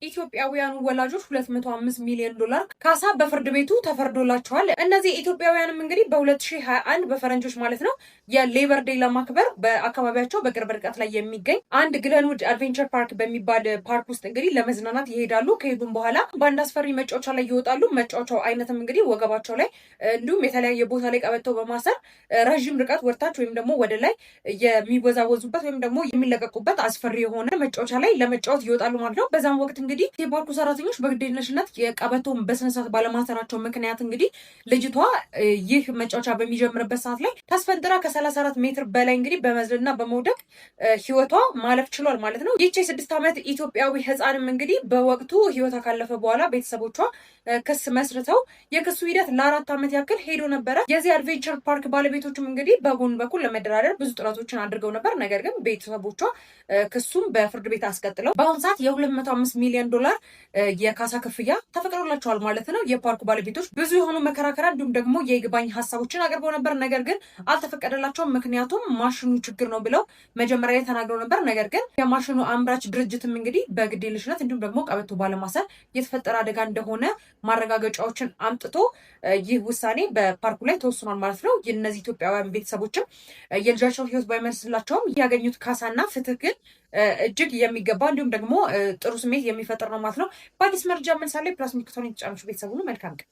ኢትዮጵያውያኑ ወላጆች 205 ሚሊዮን ዶላር ካሳ በፍርድ ቤቱ ተፈርዶላቸዋል። እነዚህ ኢትዮጵያውያንም እንግዲህ በ2021 በፈረንጆች ማለት ነው የ Labor Day ለማክበር በአካባቢያቸው በቅርብ ርቀት ላይ የሚገኝ አንድ Glenwood Adventure Park በሚባል ፓርክ ውስጥ እንግዲህ ለመዝናናት ይሄዳሉ። ከሄዱም በኋላ በአንድ አስፈሪ መጫወቻ ላይ ይወጣሉ። መጫወቻው አይነትም እንግዲህ ወገባቸው ላይ እንዲሁም የተለያየ ቦታ ላይ ቀበቶ በማሰር ረዥም ርቀት ወደታች ወይም ደግሞ ወደ ላይ የሚወዛወዙበት ወይም ደግሞ የሚለቀቁበት አስፈሪ የሆነ መጫወቻ ላይ ለመጫወት ይወጣሉ ማለት ነው። በዛም ወቅት እንግዲህ የፓርኩ ሰራተኞች በግዴለሽነት የቀበቶን በስነስርዓት ባለማሰራቸው ምክንያት እንግዲህ ልጅቷ ይህ መጫወቻ በሚጀምርበት ሰዓት ላይ ተስፈንጥራ ከ34 ሜትር በላይ እንግዲህ በመዝለልና በመውደቅ ህይወቷ ማለፍ ችሏል ማለት ነው። ይህች የ6 ዓመት ኢትዮጵያዊ ህፃንም እንግዲህ በወቅቱ ህይወቷ ካለፈ በኋላ ቤተሰቦቿ ክስ መስርተው የክሱ ሂደት ለ4 ዓመት ያክል ሄዶ ነበረ። የዚህ adventure park ባለቤቶችም እንግዲህ በጎን በኩል ለመደራደር ብዙ ጥረቶችን አድርገው ነበር። ነገር ግን ቤተሰቦቿ ክሱም በፍርድ ቤት አስቀጥለው በአሁኑ ሰዓት የ205 ሚሊዮን ዶላር የካሳ ክፍያ ተፈቅዶላቸዋል ማለት ነው። የፓርኩ ባለቤቶች ብዙ የሆኑ መከራከሪያ እንዲሁም ደግሞ የይግባኝ ሀሳቦችን አቅርበው ነበር። ነገር ግን አልተፈቀደላቸውም። ምክንያቱም ማሽኑ ችግር ነው ብለው መጀመሪያ ላይ ተናግረው ነበር። ነገር ግን የማሽኑ አምራች ድርጅትም እንግዲህ በግዴለሽነት እንዲሁም ደግሞ ቀበቶ ባለማሰር የተፈጠረ አደጋ እንደሆነ ማረጋገጫዎችን አምጥቶ ይህ ውሳኔ በፓርኩ ላይ ተወስኗል ማለት ነው። የእነዚህ ኢትዮጵያውያን ቤተሰቦችም የልጃቸውን ሕይወት ባይመስላቸውም ያገኙት ካሳና ፍትህ ግን እጅግ የሚገባ እንዲሁም ደግሞ ጥሩ ስሜት የሚፈጥር ነው ማለት ነው። በአዲስ መረጃ መልሳለሁ። Plus ምልክቷን የተጫናችሁ ቤተሰብ ሁሉ መልካም ቀን።